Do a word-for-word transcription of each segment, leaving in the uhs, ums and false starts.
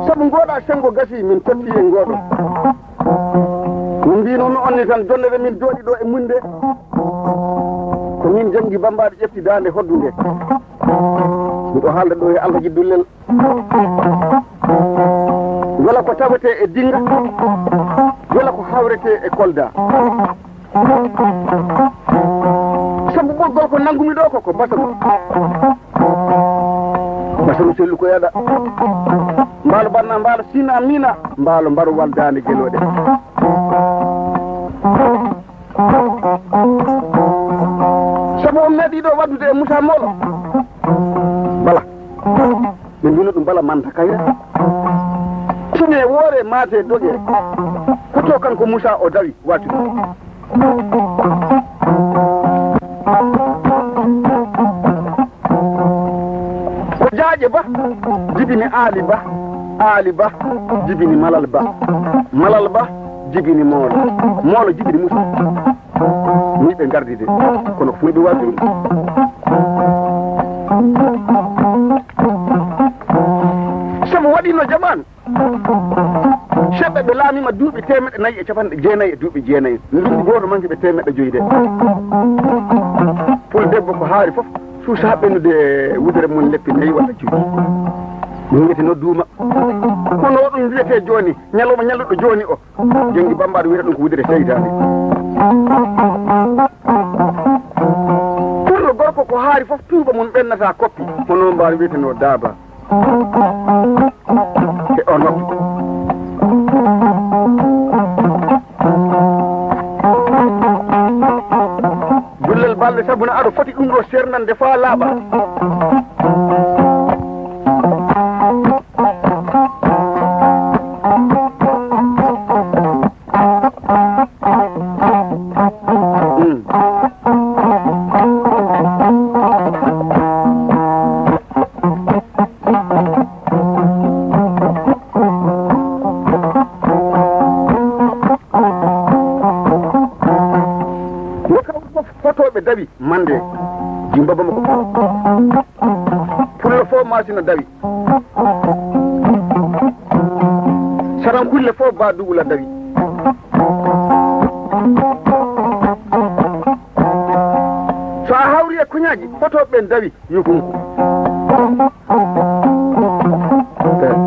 Sabu ngooɗaa senngo gasii, min totti e ngooɗo. Min mbiino no onni tan, jonnde nde min jooɗi ɗo e mun nde, ko min janngi Bammbaaɗo ƴefti daande hoddu nde. Miɗo haalda ɗo e Alhaji Dullel. Wela ko tawetee e Dinnga, wela ko hawretee e Kolda. Sabu ɓoggol ko nanngumi ɗo ko, ko basal. Basal sellu ko yaɗa. Mbaalo banna, mbaalo sina mina, mbaalo mbaru waldaande gelooɗe. Sabu on meeɗi ɗo waddude e Moussa Molo. Bala. Ɓe mbino ɗum bala manta kayra. Tine woore maate doge. Koto kanko Moussa o dawi watu. Ko Jaaƴe Ba jibini Aali Ba, Aali Ba jibini Malal Ba, Malal Ba jibini Moolo, Moolo jibini Musa. Ni ɓe ngardi de, kono ko fulɓe waasi ɗum. Sabu waɗino jaman, Seɓɓe ɓe laamiima duuɓi teemeɗɗe nayi e capanɗe jeenayi e duuɓi jeenayi. Ndunngu gooto manki ɓe teemeɗɗe joyi de. Pul debbo ko haari fof, suusa ɓennude wudere mum leppi nayi walla joyi. Ɗum wiyeteno duuma. Kono ɗum wiyetee jooni, ñalawma ñalluɗo jooni o, jenngi Bammbaaɗo wiyata ɗum ko wudere seytaane. Pullo gorko ko haari fof, tuuba mum ɓennata koppi. Hono mbaar wiyetenoo daaba. E on waktu. Dullel balɗe sabu na aɗo foti ɗum ɗo sernande faa laaɓa. Yo kamɓe fof fotooɓe dawi mande jimba bama ko pullo fof masina dawi. Sarankulle fof ba duula dawi. So a hawri e kuñaaji, fotooɓe ɓen dawi yukunku.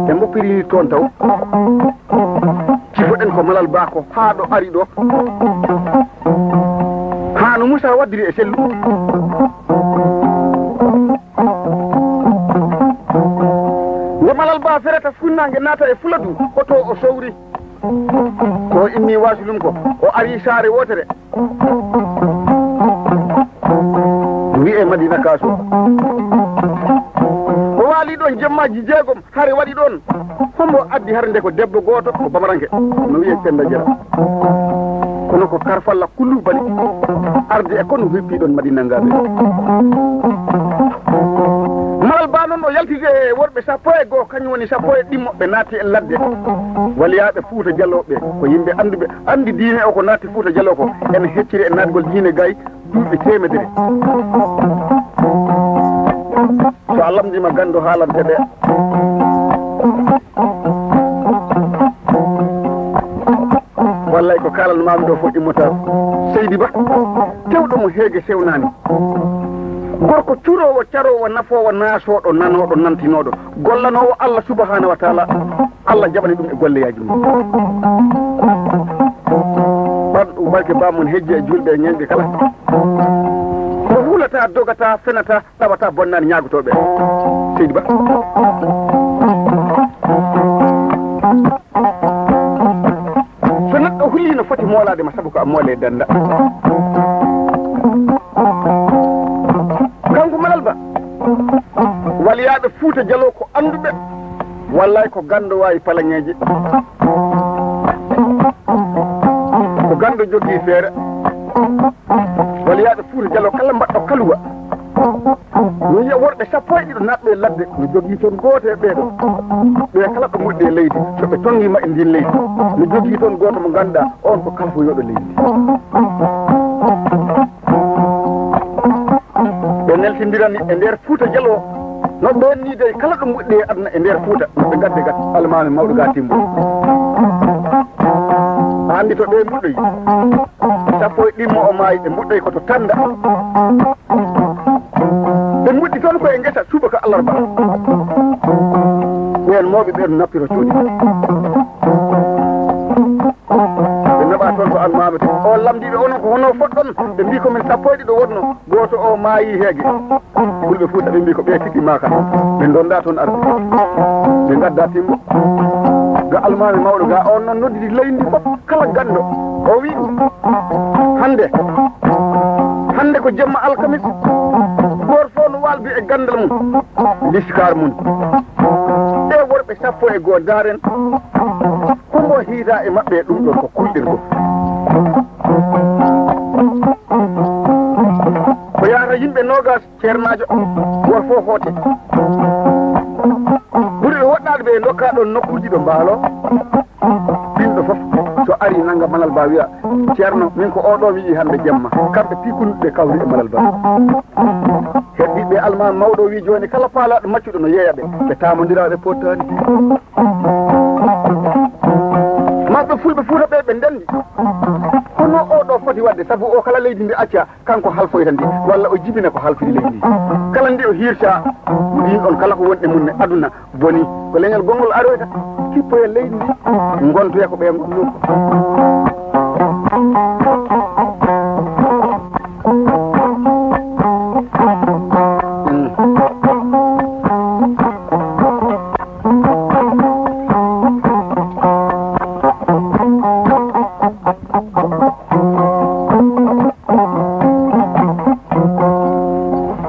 Ɓe mboppiri toon taw. Cifoɗen ko Malal Ba ko haa ɗo ari ɗo. Haa no Musa waddiri e sellu. Nde Malal Ba ferata funnaange naata e Fuladu, oto o sowri. Ko inni wasulum ko, o ari saare wootere. Wi'e Madina Kaso. O waali ɗon jemmaaji jeegom, hare waɗi ɗon. Hombo addi hare nde ko debbo gooto, ko Bamaranke. No wi'e Penda Jara. Kono ko Karfalla Kulubali ardi e kono hippi ɗon Madina Ngaaɓe. Malal Ba noon o yaltide e worɓe sappo e goo, kañum woni sappo e ɗimmo ɓe naati e ladde. Waliyaaɓe Fuuta Jaloo ɓe ko yimɓe annduɓe, anndi diine o ko naati Fuuta Jaloo ko ene hecciri e naatgol diine gay duuɓi teemedere. So a lamndiima ganndo haalante ɓe. Wallay ko kaalan maami ɗo fof immota. Seydi Ba, tewɗo mo heege sewnaani. Gorko curoowo, caroowo, nafoowo, naasooɗo, nanooɗo, nantinooɗo, gollanoowo Allah subhanahu wa taala. Allah jaɓani ɗum e golleyaaji mum. Ɓanɗo barke bamum hejji e julɓe e ñeeñɓe kala. Ko hulata, dogata, fenata, ɗaɓata, bonnaani ñaagotooɓe. Seydi Ba. So neɗɗo hulii no foti moolaade ma sabu ko a moole dannda. Kanko Malal Ba, waliyaaɓe Fuuta Jaloo ko annduɓe, wallay ko ganndo waawi palaŋeeji, ko ganndo jogii feere. Waliyaaɓe Fuuta Jaloo kala mbaɗɗo kaluwa. No yiya worɓe sappo e ɗiɗo naatɓe e ladde, no jogii toon gooto e ɓee ɗoo. Ɓe kala ɗo muɗɗi e leydi, so ɓe tonngiima e ndiin leydi, no jogii toon gooto mo ngannduɗaa, oon ko kalfoyooɗo leydi. Ɓe neltindirani e nder Fuuta Jaloo, no ɓeen nii dey kala ɗo muɗɗi e aduna e nder Fuuta, no ɓe ngadde gat almaami mawɗo ga timbo. A anndi to ɓe muɗɗoyi, sappo e ɗimmo o maayi, ɓe muɗɗoyi ko to Tannda. Ɓe muɗɗi toon ko e ngesa subaka alarba. Ɓeen mawɓe ɓeen nappiro cuuɗi. Ɓe naɓa toon ko almaami to. O lamndii ɓe, "Onon ko hono fotɗon?" Ɓe mbii, "Ko min sappo e ɗiɗo wonno, gooto o maayi heege." Fulɓe Fuuta ɓe mbii, "Ko ɓe tigi maaka." Ɓe ndonda toon arde. Ɓe ngadda timbo. Ga almaami mawɗo ga, on noon noddidi leydi ndi fof, kala ganndo. O wii ɗum, "Hannde, hannde ko jemma alkamis, gooto fof no waaldi e ganndal mum, liskaar mum. Ɗe worɓe sappo e goo, ndaaren ko mbo hiita e maɓɓe e ɗum ɗon ko kulɗirgol." Ko yahata yimɓe noogas, ceernaajo, gooto fof hoote. Ɓuri ɓe woɗɗaade ɓe ndokka ɗon nokkuuji ɗo mbaalo. Ɓiɗɗo fof so ari nannga Malal Ba wiya, "Ceerno, min ko oɗo mi yi'i hannde jemma." Kamɓe piikunɓe kawri e Malal Ba. Heddiiɓe almaami mawɗo o wi, "Jooni kala paalaaɗo maccuɗo no yeeya ɓe." Ɓe taamondira, ɓe pottaani. Maɓɓe Fulɓe Fuuta ɓe, ɓe ndenndi. Hono o ɗo foti waɗde, sabu o kala leydi ndi acca, kanko halfoyta ndi, walla o jibina ko halfiri leydi ndi. Kala ndi o hiirta, ndin ɗon kala ko woni e mum e aduna boni. Ko leñol gonngol aroyta, kippoya leydi ndi, ngontoya ko ɓe ngonno ko.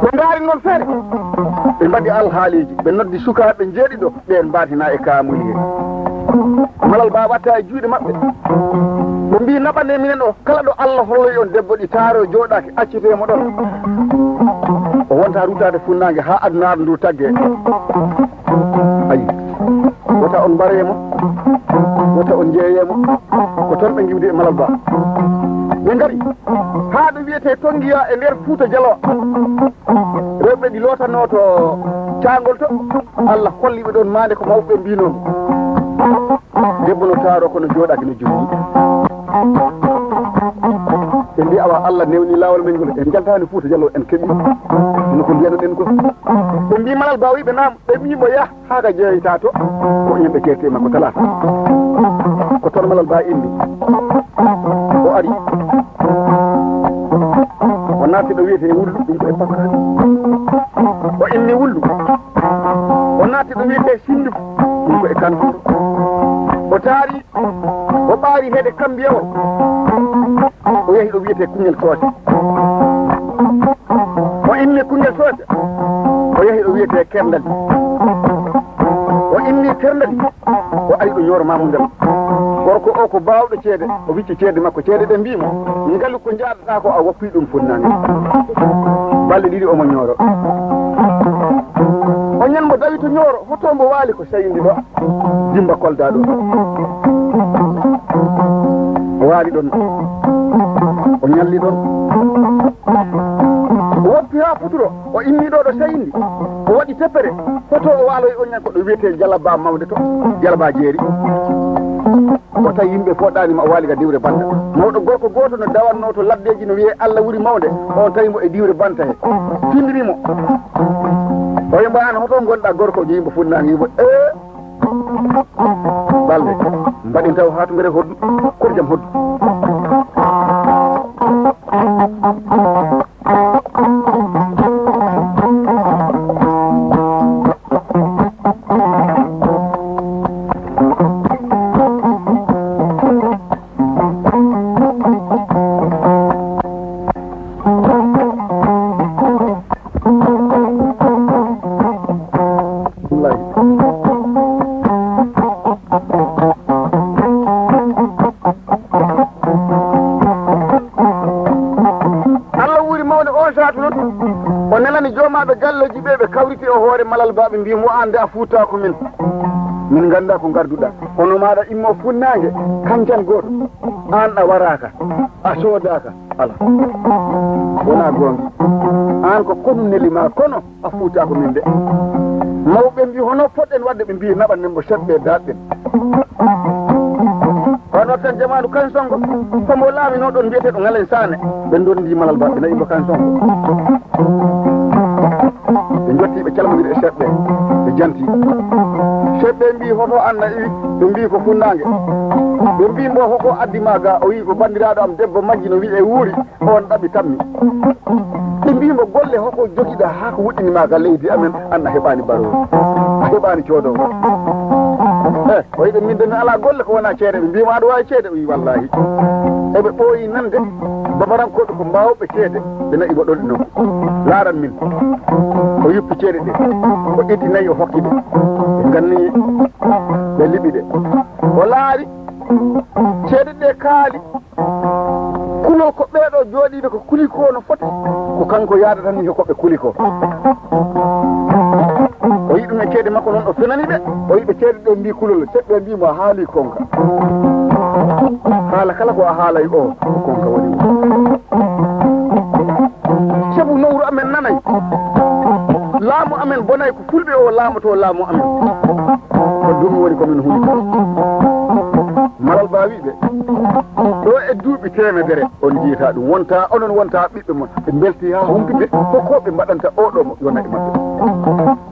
Ɓe ndaari noon feere, ɓe mbaɗi alhaaliiji, ɓe noddi sukaaɓe njeeɗiɗo, ɓeen mbaatina e kaamuli he. Malal Ba watta e juuɗe maɓɓe. Ɓe mbii, "Naɓanee minen o, kala ɗo Allah holloyi on debbo ɗi taaro jooɗaaki, accitee mo ɗon." O wonta rutaade funnaange haa adunaaru ndu tagge. Ayi, wota on mbaree mo, wota on njeeyee mo. Ko toon ɓe ngiwdi e Malal Ba. Ɓe ngari haa ɗo wiyetee Tonngiya e nder Fuuta Jaloo. Rewɓe ɗi lootanoo to caangol to, Allah holli ɓe ɗoon maande ko mawɓe ɓe mbiinoo mo. Debbo no taaroo kono jooɗaaki no jogii. Ɓe mbii, "Awa, Allah newni laawol men ngol, en njaltaani Fuuta Jaloo, en keɓii no ko mbiyanoɗen ko." Ɓe mbii, Malal Ba wii ɓe, "Naam." Ɓe mbii mo, "Yah haa ka jeeyta to, ko ñande keerte makko talaata." Ko toon Malal Ba inni. O ari. O naatti ɗo wiyetee Wullu, ɗum ko e Pakkaani. O inni Wullu. O naatti ɗo wiyetee Sinduku, ɗum ko e Kantooro. O taari, o ɓaari heede Kambiyawol. O yahi ɗo wiyetee Kuñel Soose. O inni Kuñel Soose. O yahi ɗo wiyetee Kerndali. O inni Kerndali. O ari ɗo Ñooro Maamundal. Gorko o ko baawɗo ceede. O wicci ceede makko. Ceede ɗe mbii mo, ngalu ko njaada Kaa ko a woppi ɗum funnaange. Balɗe ɗiɗi omo ñooro. O ñan mo dawi to ñooro, hoto mbo waali ko seyndi ɗo. Dimba Kolda ɗo. O waali ɗon. O ñalli ɗon. O woppi haa futuro. O immi ɗo ɗo seyndi. O waɗi teppere. Hoto o waaloy o ñan ko ɗo wiyetee Jalaba mawnde to. Jalaba jeeri. O tawi yimɓe poɗɗaani ma o waali ga diwre banta. Mawɗo gorko gooto no dawatnoo to laddeeji no wiyee Allah wuri mawnde. On tawi mo e diwre banta he. Tindini mo. O yimba an hoto ngonɗa gorko jeyi mo funnaange yimo. Ee. Balɗe. Mbaɗen taw haa to ngere hoddu. Koɗo jam hoddu. Ɓe kawriti o hoore Malal Ba, ɓe mbi mo, "Aan de a fuutaako min. Min nganndaa ko ngarduɗaa. Hono maaɗa immo funnaange, kancan gooto. Aan a waraaka, a soodaaka. Ala. Wonaa goonga. Aan ko konu neli ma, kono a fuutaako min de." Mawɓe mbi, "Hono poɗɗen waɗde?" Ɓe mbi, "Naɓan men mo seɗɗa, daaɗɗen." Kono tan jamaanu kan songo, ko mbo laaminoo ɗon mbiyeteeɗo Ngalen Saane. Ɓe ndondi Malal Ba, ɓe naɓi mbo kan songo. Ɓe njotti, ɓe calmondiri e seɓɓe, ɓe janti. Seɓɓe mbi, "Hoto an na iwi?" Ɓe mbi, "Ko funnaange." Ɓe mbi mbo, "Hoko addi ma ga?" O wi, "Ko banndiraaɗo am debbo majji no wi'e wuuri, on ɗaɓi tammi." Ɓe mbi mbo, "Golle hoko jogiɗa haa ko wuɗɗini ma ga leydi amen, an a heɓaani baroowo, a heɓaani coodoowo?" Eh, o wiɓe, "Min de mi alaa golle ko wonaa ceede." Ɓe mbi mo, "Aɗa waawi ceede?" O wi, "Wallaahi." Eɓe ɓooyi nande babarankooɓe ko mbaawɓe ceede, ɓe naɓi mo ɗon e nokku. "Laaran min." O yuppi ceede ɗe, o itti nayi, o hokki ɓe. Ɓe nganni, ɓe liɓi ɗe. O laari ceede ɗe kaali. Kulol ko ɓeeɗo jooɗiiɓe ko kuli ko no foti, ko kanko yaadata ni ko ɓe kuli ko. O yi ɗum e ceede makko noon, o fenani ɓe. O yi ɓe ceede ɗe mbi kulol, seɓɓe mbi mo a haali konka. Haala kala ko a haalay o, ko konka woni o. Sabu nowru amen nanay. Laamu amen bonay ko fulɓe o laamoto laamu amen. Ko ɗum woni ko min huli. Malal Ba wi ɓe, ɗo e duuɓi teemedere on jiyata ɗum. Wonta onon, wonta ɓiɓɓe mon. Ɓe mbelti haa humpi ɓe, ko ko ɓe mbaɗanta oɗo mo yona e maɓɓe.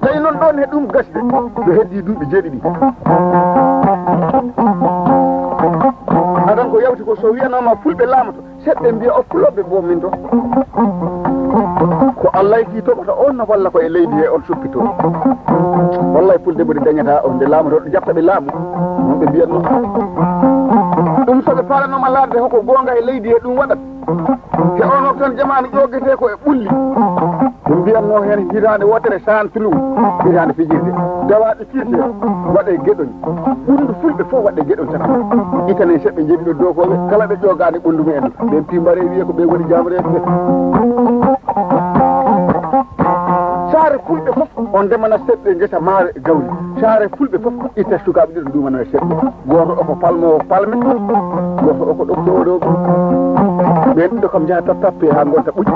Tawi noon ɗon he ɗum gasde, ɗo heddi duuɓi jeeɗiɗi. Adan ko yawti ko so wiyanoma fulɓe laamoto, seɓɓe mbiya o fulɓe bo min to. Ko Allah e ki toɓata on na walla ko e leydi he on suppito. Wallay fulde mboɗi dañata on nde laamoto jaɓta ɓe laamu. Non ɓe mbiyatno. Ɗum so ɓe palanoma laarde hoko goonga e leydi he ɗum waɗat. He on waktan jamaanu ƴoogete ko e ɓulli. Ɗum mbiyatno heen hitaande wootere san tulu, hitaande fijirde. Dawaaɗi firde, waɗe geɗoñ. Ɓunndu fulɓe fof waɗe geɗoñ tata. Itane seɓɓe jeeɗiɗo dookooɓe, kala ɓe ƴoogaani ɓunndu mumen. Ɓen pimbare wiye ko ɓe woni jaamreeɓe. Saare fulɓe fof, on ndemana seɓɓe ngesa maaro e gawri. Saare fulɓe fof, itta sukaaɓe ɗiɗo nduumana seɓɓe. Gooto o ko palmoowo palme, gooto o ko ɗoftowo ɗo. Ɓen ɗiɗo kam njaha tattappe haa ngonta ɓuƴi.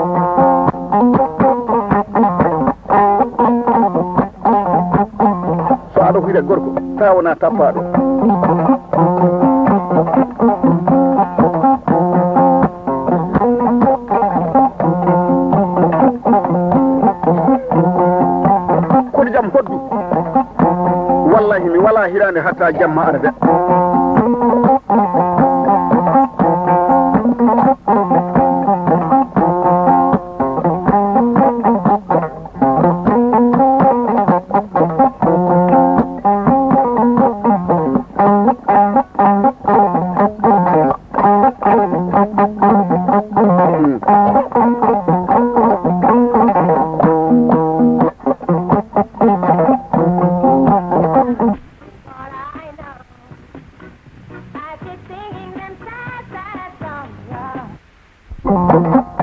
So aɗa hira gorko, tawa wona tappaaɗo. Koɗo jam hoɗdu? Wallahi, mi wala hirande hatta jamma ara de.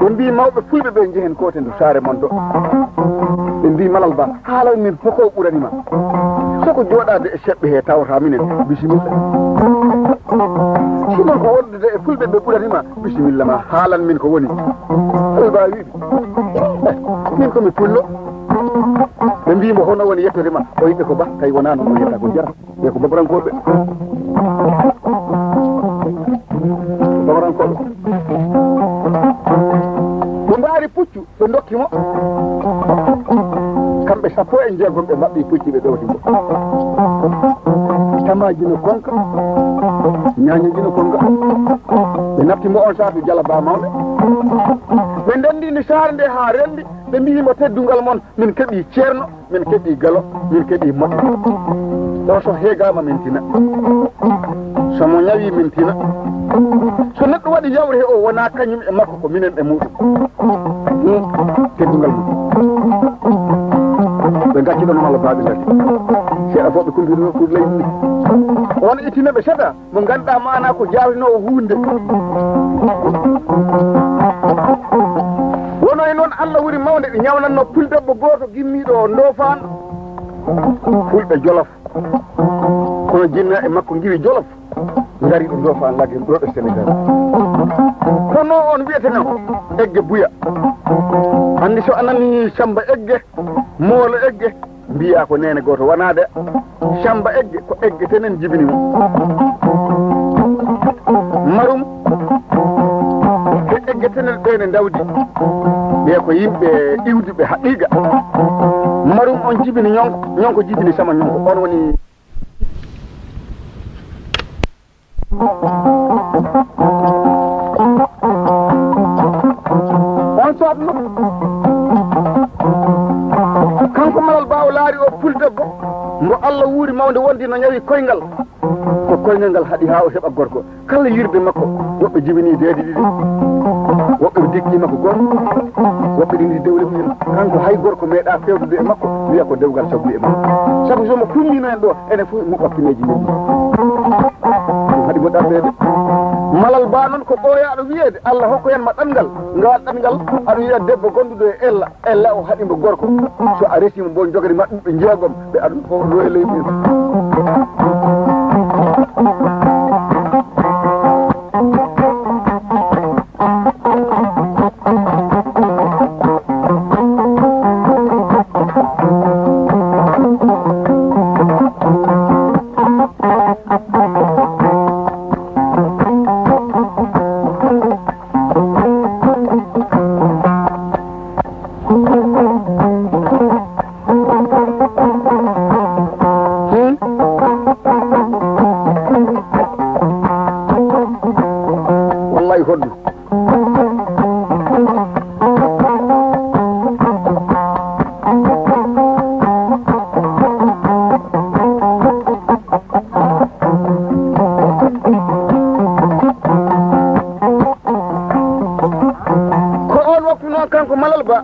Ɓe mbi mawɓe fulɓe ɓe, njehen kooten to saare mon to. Ɓe mbi Malal Ba, haalay min hoko ɓurani ma. Soko jooɗaade e seɓɓe he tawata minen, bisimilla. Sinon ko wondude e fulɓe ɓe ɓurani ma, bisimilla ma, haalan min ko woni. Malal Ba wi ɓe, "Eh, min ko mi pullo." Ɓe mbi mo, "Hono woni yettude ma?" O wi ɓe, "Ko Ba, kay wonaa noon o yetta ko jara." Ɓe ko Babarankoɓe. Babarankoɓe. Ɓe mbaari puccu, ɓe ndokki mo. Kamɓe sappo e jeegom ɓe mbaɗi pucci, ɓe ɗowti mo. Tamaaji no konka, ñaañooji no konka. Ɓe natti mo on saatu jalaba mawɓe. Ɓe ndenndi saare nde haa renndi, ɓe mbiyi mo, "Teddungal mon, min keɓi ceerno." Min keɗi galo, min keɗi moƴƴo. O so heegaama min tina. So mo ñawi min tina. So neɗɗo waɗi yawre he o wona kañum e makko ko minen e muɗum. Hmm, teddungal mum. Ɓe gacci ɗon walla baaɓe gacci. Seeɗa fof ɓe kumbiri ɗo pour leydi ndi. On ittino ɓe seeɗa. Mo ngannduɗaa maanaa ko jaawnoowo huunde. Wono e noon Allah wuri mawnde, ɓe ñawnatno puldebbo gooto gimmiiɗo Ndofaan, fulɓe Jolof. Kono jinnaaɓe makko ngiwi Jolof, ngari ɗo Ndofaan Lagem ɗo e Senegal. Kono on wiyeteno Egge Buya. Anndi so a nani Samba Egge, Moolo Egge, mbiya ko neene gooto wanaade. Samba Egge, ko Egge tenen jibini mo. Marum, ko Egge tenen ɓe ne ndawdi. Ɓe ko yimɓe iwduɓe haqiqa. Marum on jibini Ñonko, Ñonko jibini Sama Ñonko. On woni on soɓno. Kanko Malal Ba o laari o puldebbo mbo Allah wuuri mawnde wondi no ñawi koyngal. Ko koyngal ngal haɗi haa o heɓa gorko. Kala yirde makko, woɓɓe jibini deedi ɗiɗi, woɓɓe dikki makko gooto, woɓɓe ɗiɗi dewle mumen. Kanko hay gorko meeɗa fewtude e makko, wiya ko dewgal sabu e makko. Sabu so mo fummino en ɗo, ene fof mo ɓappineeji men ɗi. Ɗum haɗi mo ɗaɓɓeede. Malal Ba noon ko ɓooyaaɗo wiyeede, Allah hokkoyan ma ɗanngal. Ngal ɗanngal, aɗa wiya debbo gonduɗo e ella, ella o haɗi mo gorko. So a resi mo bon jogori maɓɓe ɓe jeegom, ɓe aduna fof ɗo e leydi. Wallahi hoɗdu. Ko on waktu noon kanko Malal Ba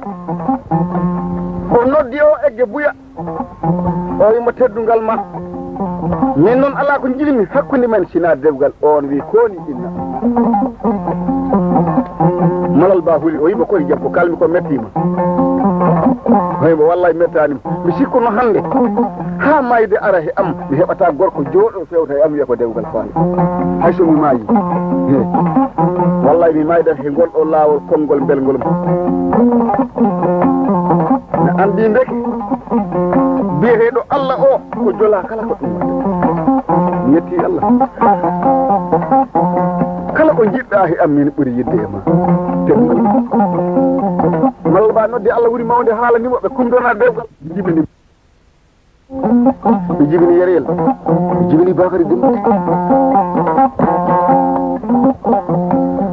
o noddi o Egge Buya. O wi'imo teddungal ma. Min noon alaa ko njiɗmi hakkunde men sinaa dewgal. On wi'i kooni inna. Malal Ba huli o wi'imo kooni debbo kalmi ko mettiima. O wi'imo wallahi mettaani. Mi sikkuno hannde haa mayde ara he am mi heɓata gorko jooɗo fewta e am wiya ko dewgal faale. Hay so mi maayi. He. Wallahi mi maydan he ngol ɗo laawol konngol belngol. Mi anndi ndeke biyeteeɗo Allah o ko jola kala ko ɗum waɗde. Mi yetti Allah. Kala ko njiɗɗa he am min ɓuri yidde e ma. Te Malal Ba noddi Allah wuri mawnde haalanimo ɓe kumdona dewgal. Jibini. Ɓe jibini Yerel, ɓe jibini Bakari Dum.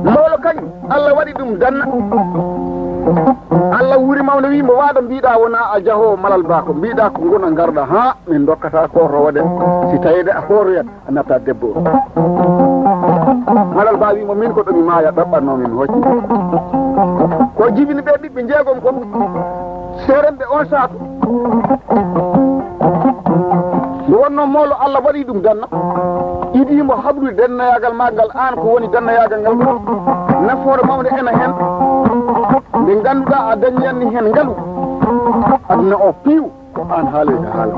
Mawlo kañum, Allah waɗi ɗum danna. Allah wuri mawɗo wi mo waɗo mbiɗa wona a jaho Malal Ba ko mbiɗa ko ngona ngarɗa ha min dokkata ko to waɗen si tawede a horoyat. A natta debbo o. Malal Ba wi mo min ko ɗo mi maaya ɗaɓɓatno min hocci. Ko jibini ɓe ɓiɓɓe jeegom ko seeremɓe on saatu. Nde wonno moolo Allah waɗi ɗum danna. Idimo habrude dennayagal ma ngal an ko woni dennayagal ngal. Nafoore mawde ena hen. Nde ganduɗa a dañi hen ngalu. Aduna o piw. Ko an haaloyta haala.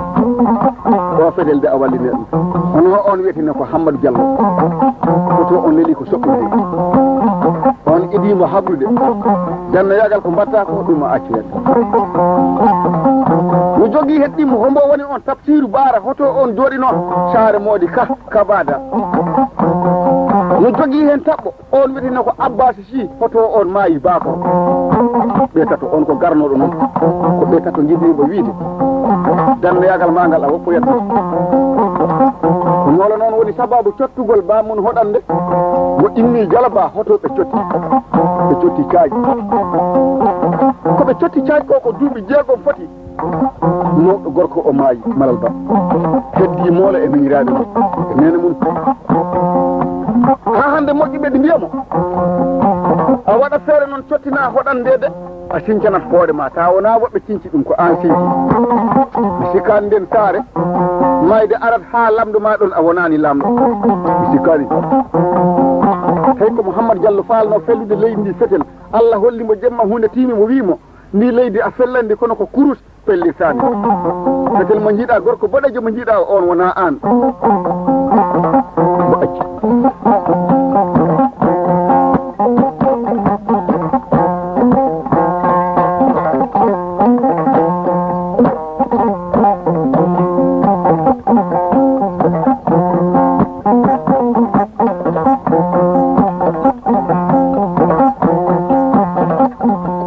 O fedel de a wallini ɗum. Hono on wiyeteno ko Hammadu Diallo. Hoto on neli ko soɓɓude. On idimo habrude. Dannoyagal ko mbatta ko ɗum a acci hen. No jogii hen ɗimmo hombo woni on Tafsiru Baara hoto on jooɗino saare moodi ka kabada. No jogii hen taɓɓo. On wiyeteno ko Abbasi Sy hoto on maayi baako. Ɓe tato on ko garnoɗo noon. Ko ɓe tato njiɗnimo wiide. Dannoyagal ma ngal a woppoyat ɗum. Ko moolo noon woni sababu cottugol ba mun hoɗande. Mo inni jalaba hoto ɓe cotti. Ɓe cotti caaji. Ko ɓe cotti caaji ko ko duuɓi jeegom foti. Mawɗo gorko o maayi Malal Ba. Heddi moolo e miñiraaɓe mum e neene mum. Haa hannde moƴƴuɓe ɗi mbiya mo a waɗa feere noon cottina hoɗande de a sincanat hoore ma ta wona woɓɓe cinci ɗum ko an sinci. Mi sikkaani nden saare mayde arat haa lamdo ma ɗon a wonaani lamɗo. Mi sikkaani. Tawi ko Mouhammad Diallo faalno fellude leydi ndi fetel Allah holli mo jemma huunde tiimi mo wii mo Ndi leydi a fellandi kono ko kurus pellirtaani. Fetel mo njiiɗa, gorko boɗejo mo njiiɗa o, on wona aan. Mo acci.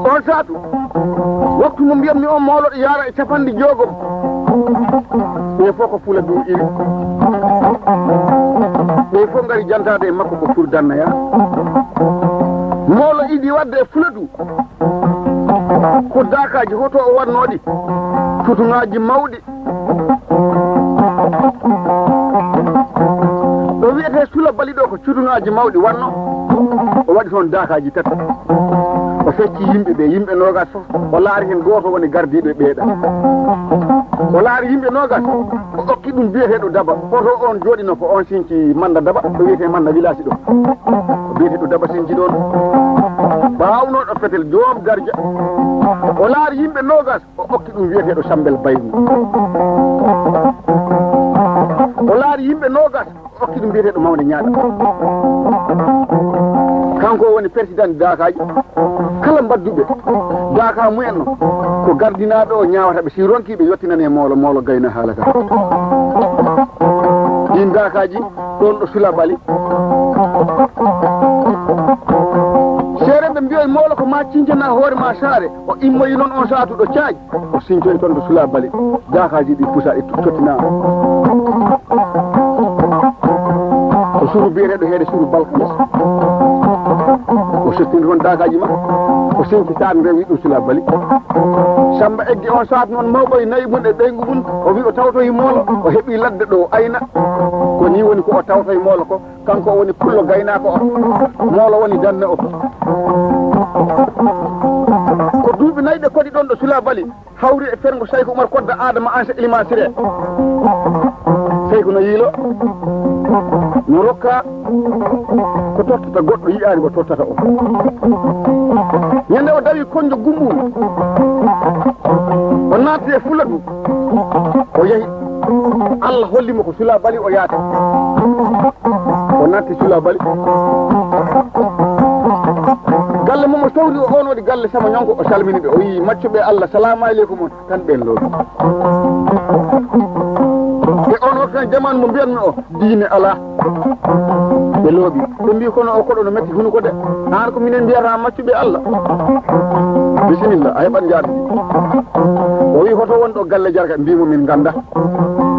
On saatu, waktu mo mbiyatmi on, mawɗo yaara e capanɗe joogom. Ɓe fof ko Fuladu iri. Ɓe fof ngari jantaade e makko ko pour dannaya. Mawɗo idi waɗde e Fuladu. Ko daakaaji hoto o waɗnooɗi. Tutuŋaaji mawɗi. Ɗo wiyetee Sula Bali ɗo ko cutuŋaaji mawɗi wanno. O waɗi toon daakaaji tati. O fecci yimɓe ɓe, yimɓe noogas fof. O laari heen gooto woni gardiiɗo e ɓeeɗa. O laari yimɓe noogas. O okki ɗum biyeteeɗo Daba. Hoto on jooɗino ko on sinci Manda Daba. Ɗo wiyetee Manda Village ɗo. Ko biyeteeɗo Daba sinci ɗoon. Baawnooɗo fetel, joom darja. O laari yimɓe noogas. O okki ɗum wiyeteeɗo Sambel Bayru. O laari yimɓe noogas, o okki ɗum wiyeteeɗo Mawnde Ñaaɗa. Kanko woni président daakaaji. Kala mbadduɓe daaka mumen no, ko gardinaaɓe o ñaawata ɓe, si ronki ɓe yottinane moolo, moolo gayna haala ka. Ɗin daakaaji ɗon ɗo Sula Bali. Seerenɓe mbiyoy moolo ko ma cincana hoore ma saare. O immoyi noon on saatu ɗo caaji. O sincoyi toon to Sula Bali. Daakaaji ɗi pusa e tottina. Ko suru biyeteeɗo heede suru Balkanes. O sottini toon daakaaji ma. O sinci taan rewi ɗum Sula Bali. Samba eggi on saatu noon mawɓe e nayi mum e ɓeyngu mum. O wi o tawtoyi moolo. O heɓi ladde ɗo ayna. Ko ni woni ko o tawtoyi moolo ko. Kanko o woni pullo gaynaako o. Moolo woni danne o. Ko duuɓi nayi ɗe kodi ɗon ɗo Sula Bali. Hawri e ferngo Sayku Umar Kodda Adama Ansa Ilima Sire. Sayku no yiilo. No rokka ko tottata goɗɗo yi'aani ko tottata o. Ñande o dawi konjo Gumbun. O naati e Fuladu. O yehi. Allah holli mo ko Sula Bali o yaata. O natti Sula Bali. Galle mo mo sowri o, on waɗi galle sama ñonko, o salmini ɓe. O yi maccuɓe Allah, salamu aleykum on. Tan ɓen looɓi. E on waktu tan jamanu mo mbiyatmi o, diine alaa. Ɓe looɓi. Ɓe mbi kono o koɗo no metti hunuko de. Aan ko minen mbiyata maccuɓe Allah. Bisimilla, a heɓat njaardi. O wi hoto won ɗo galle jarka, mbimo min ngannda.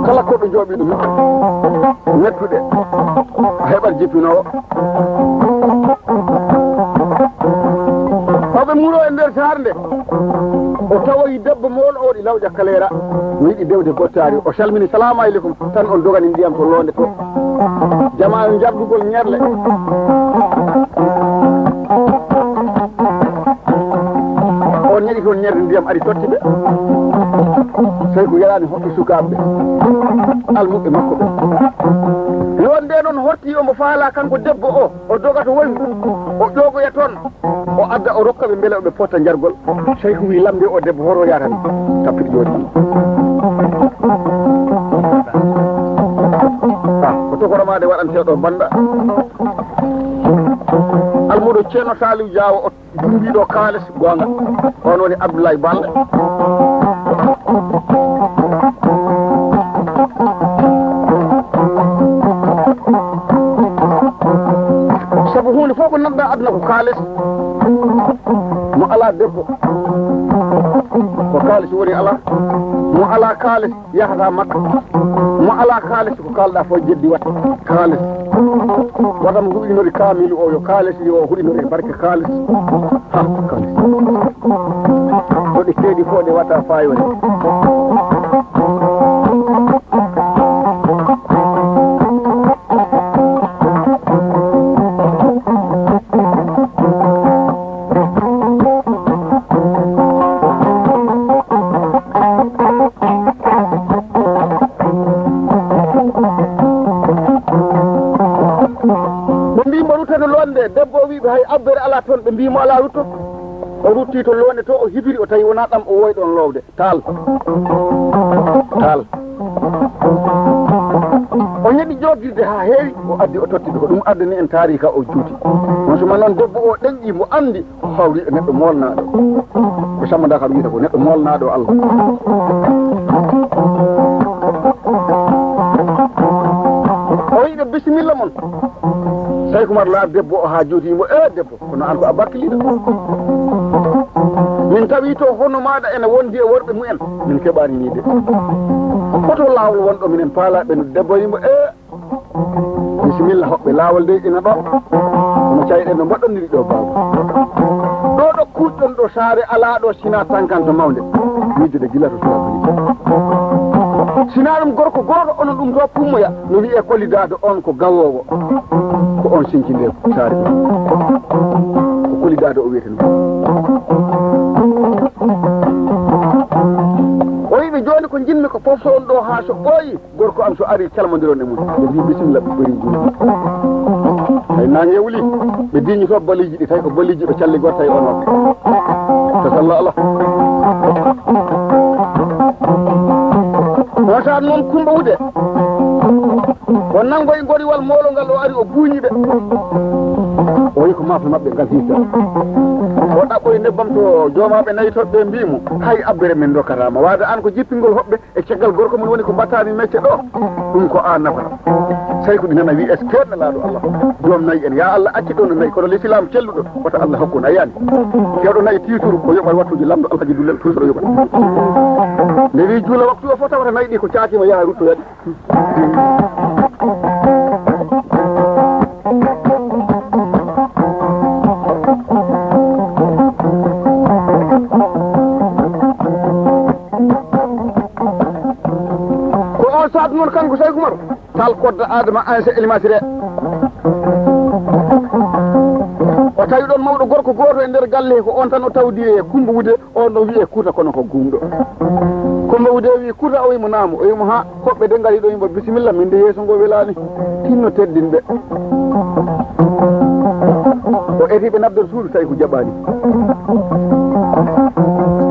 Kala koɗo jooɓi ɗum mettuɗe, a heɓat jippinoowo. Haa ɓe muro e nder saare nde, o tawoyi debbo moolo o waɗi lawƴa kaleera, o yiɗi dewde bottaari. O salmini, salamu aleykum, tan on dogani ndiyam to loonde to. Jamaanu jardugol ñerle. On ñeɗi toon ñerde ndiyam ari totti ɓe. Sey ko yaraani hoɓɓe sukaaɓe ɓe, almuɓɓe makko ɓe. Yo nde noon horti omo faala kanko debbo o, o doga to woni, o ƴoogoya toon, o adda o rokka ɓe mbele oɓe potta jargol. Sey ko wi lamnde o debbo hoto yaatan tappiti jooɗi. Ah, ko tokoramaade waɗanteeɗo bannda. Almuudo Ceerno Saliou Diawo o. Jumbiiɗo kaalis goonga, on woni Abdoulaye Baldé. Sabu huunde fof ko nodda aduna ko kaalis. Mo alaa debbo, ko kaalis woni alaa. Mo alaa kaalis, yahata Makka. Mo alaa kaalis, ko kaalɗaa fof jeddi waɗde kaalis. Wata mo huɗinori kaamilu o, yo kaalis yo o huɗinori e barke kaalis. Ha, kaalis. Ko ɗe keedi fof ɗe wata faayo. Ɓe mbi mo ruttano loonde, debbo o wi ɓe hay abbere alaa toon, ɓe mbi mo alaa rutto. O rutti to loonde to, o hibiri, o tawi wonaa ɗam o wowi ɗoon loowde. Taal. Taal. O heɓi joofirde haa heewi, o addi, o totti ko ɗum addani en taariika o juuti. On suma noon debbo o ɗeŋƴi, mo anndi, o hawri e neɗɗo moolnaaɗo. Ko Samba Ndakaaru wiyata ko neɗɗo moolnaaɗo Allah. O wi'i ɓe, "Bisimilla mon." Sayku Umar laari debbo o haa juuti, mo, "Ee debbo, kono aan ko a bakkiliiɗo. Min tawi to hono maaɗa ene wondi e worɓe mumen, min keɓaani nii de. Hoto laawol wonɗo minen paalaa ɓe?" Debbo wi'i mo, "Ee, bisimilla, hoɓɓe laawol de ina ɗo. Kono cayɗen no mbaɗɗonniri ɗo, baaba. Ɗo ɗo kuuɗɗon ɗo saare alaa ɗo sinaa tankanto mawnde. Miijude gila to suka boni. Sinaa ɗum gorko gooto onon ɗum to pummoya, no wi'ee Koli Daado, on ko gawoowo. Ko on sinci nde saare ɗo. Ko Koli Daado o wiyetee ɗum." O wi'i ɓe, "Jooni ko njiɗmi ko poftoɗon ɗo haa so ɓooyi, gorko am so ari calmondiron e mum." Ɓe mbi, "Bisimilla, ɓe ɓoyi juuɗe." Tawi naange wuli, ɓe diñoto baliiji ɗi, tawi ko baliiji ɓe calli gorta e onon. Tasallah Allah. On saan noon Kumba Wude, o nanngoyi ngoriwal moolo ngal, o ari, o buuñi ɓe. O yi ko maafe maɓɓe ngal hiita. O ɗaɓɓoyi nebbam to joomaaɓe nayi toɓɓe, mbi mo, "Hay abbere min ndokkataama. Waade aan ko jippingol hoɓɓe e caggal gorko mum woni ko mbaɗtaami mecce ɗo. Ɗum ko aan nafata." Sayku ɗi nana wi, "Est-ce que nelaaɗo Allah? Joom nayi en. Ya Allah, acci ɗo no nayi, kono l'islam celluɗo. Wata Allah hokku on, a yiyaani? Kewɗo nayi tiituru, o yoɓat wattuuji lamɗo Alhaji Dullel, toujours o yoɓat." Nde wi juula waktu o fof tawata nayi ɗi ko caaki mo yaha ruttoya ɗi. Ko on saatu noon kanko Sayku Umar, Taal Kodda Adama, ancien Elimasire. O tawi ɗoon mawɗo gorko gooto e nder galle, ko on tan o tawdi e Kumba Wude. On ɗo wiyee Kuuta, kono ko guumɗo. Kumba Wude wi Kuuta, o wi mo naam, o wi mo haa, hoɓɓe de ngari ɗo, wi mo bisimilla, min de yeeso ngo welaani, tinno teddin ɓe. O eti ɓe nabdor suudu, tawi ko jaɓaani.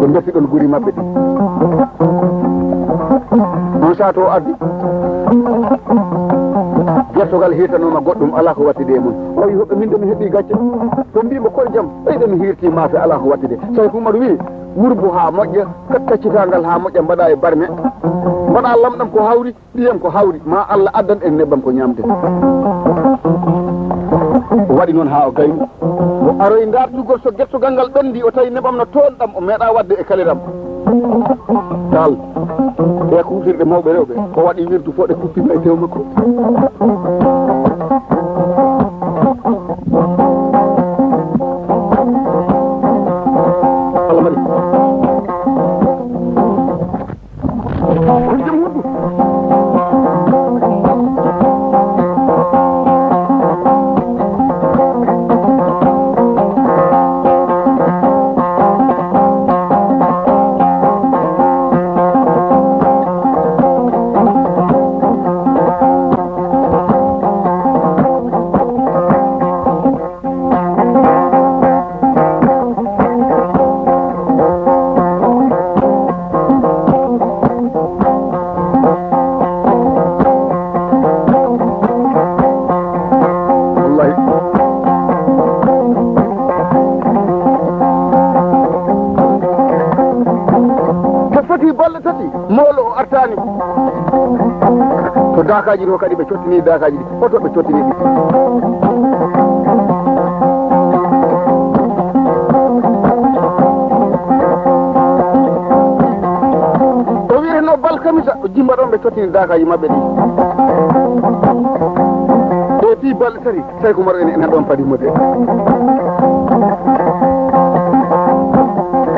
Ɓe mbesi ɗon guri maɓɓe ɗi. On saatu o addi. Gertogal hiitanooma goɗɗum, alaa ko wattidi e mum. O wi hoɓɓe, min de mi heɓi gacce. Ɓe mbi mo, "Koye jam?" Ɓeyde mi hiirti maafe, alaa ko wattide. Sayku Umaru wi, "Wurbu haa moƴƴa, kaccitaangal haa moƴƴa, mbaɗa e barme. Mbaɗa lamɗam ko hawri, ndiyam ko hawri, ma Allah addan en nebbam ko ñaamten." O waɗi noon haa o gayni. O aroyi ndaartugol so gertogal ngal ɓenndi, o tawi nebbam no toon ɗam, o meeɗa waɗde e kaliram. Taal. E kuutirɗe mawɓe rewɓe, o waɗi wirdu fof ɗe kuppima e tew makko. Allah mari. Ko jom huɗu. Wallahi. Ko foti balɗe tati, mawɗo o artaani. To daakaaji to kadi ɓe cottini daakaaji ɗi. Oto ɓe cottini ɗi. O wiyeteno Balkamisa, o jimba ɗon ɓe cottini daakaaji maɓɓe ɗi. Ɓe fii balɗe tati, tawi ko maro ene, ene ɗon padi mo de.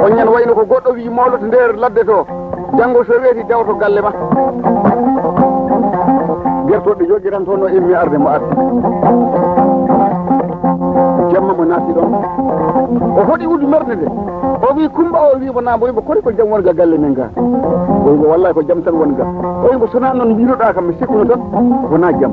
On ñan wayno ko goɗɗo wii mawloto nder ladde to. Janngo so weeti, dewto galle ma. Gertooɗe joƴƴiranto no immi arde mo arti. Jamma mo naati ɗon. O hoɗi uddumerde nde. O wi Kumba, o wi mo, "Naa mbo?" Wi mbo, "Kori ko jam won ga galle men ga?" O wi mbo, "Wallahi ko jam tan won ga." O wi mbo, "Sona noon mbiruɗaa kam, mi sikkuno tan wonaa jam."